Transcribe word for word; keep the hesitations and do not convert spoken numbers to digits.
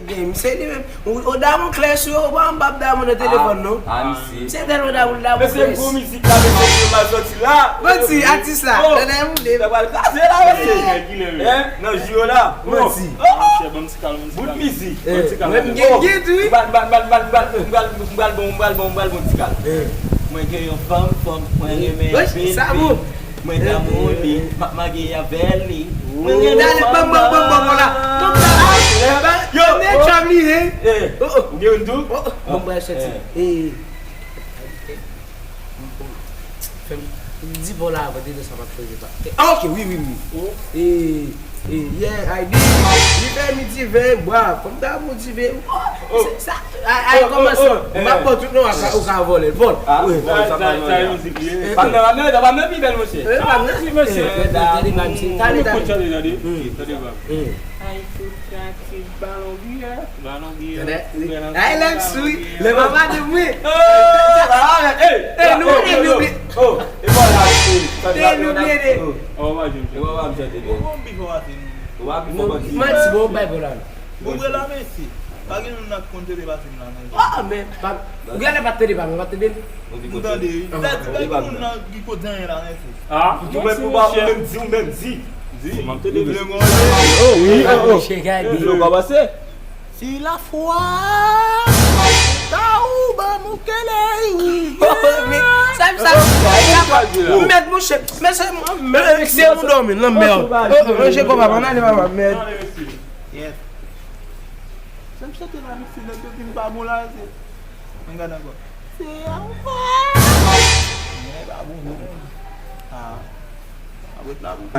Gen, misye li menm. Ou, ou damou klè sou yo, ou pa m p ap damou nan telefòn, non. Ah, misye. Se tèlman damou, damou klè. Mesye, gwo mizik la, mesye, ki mal sòti la. Manti, atis la. Oh, nan moude. Sa pral kraze la, mesye. Hein? Nan jou yo la. Manti. Monchè, ban m ti kal, ban m ti kal. Bout mizik. Ban m ti kal. Mwen m gen git, wi. M pral, m pral, m pral, m pral, m pral, m pral, m pral bon, m pral bon, m pral bon ti kal. Mwen gen yon fanm, fanm, mwen renmen anpil fi. Mwen damou li, m ap marye avè li. Mwen renmen fanm nan. Dale, ban m, ban m, ban m, ban m, la. Donk, ah, yo, yo, yo, trouble, hein? Eh, oh, oh, ou gen youn tou? Oh, oh, bon, mwen soti. Eh. Eh. Fè m di bò la avan, depi sa m ap chanje pa. Ah, ok, wi, wi, wi. Eh, eh, yeah, I did. Li fè mi diven, bwa. Fanm damou diven. Oh, se sa. Ay, ay, kòmanse. M ap pran tout non, ou ka vòlè l. Vòl. Ah, vòl, sa pa nan mizik li ye. Pa nan, pa nan, pa nan pi bèl, monchè. Eh, pa nan. Si, mesye. Tande, tande, tande. Tande, tande. Ay, tout kratif, balon biyè. Balon biyè. Ay, lè m sou, lè m ap gade mwen. Eh, nou, nou, nou, nou. Oh, e pa la, tande, tande. Oh, pa jwenn. E pa, pa jwenn. Ou pa pi fò pase nou. Ou pa pi fò pase nou. Manti, bon, bay bò la. Bon, vre la, mesye. Pa gen moun nan ki konn tande pase m la, men. Ah, men, pa, ou genlè pa t tande pa m, ou pa t tande m? M tande, wi. Sa di pa gen moun nan ki kote anyen la, mesye. Ah, ou menm, ou pa, ou menm di, ou menm di. Di, m ap tande. Oh, wi, oh, oh. Misye gade. Yo, pa pase. Si la fwa ta ou ban m ou kele, wi. Oh, men, sa, sa, sa, mèt, monchè, men se, men, se ou dòmi, nan mèd. Oh, oh, monchè, konpa, pa nan ale, papa, mèd. Yes. Sa m chante la, mesye, nèg yo vin pa bon la, se. Men gade ankò. Se anfè. Men pa bon, non. Ah. Avèk la, bon.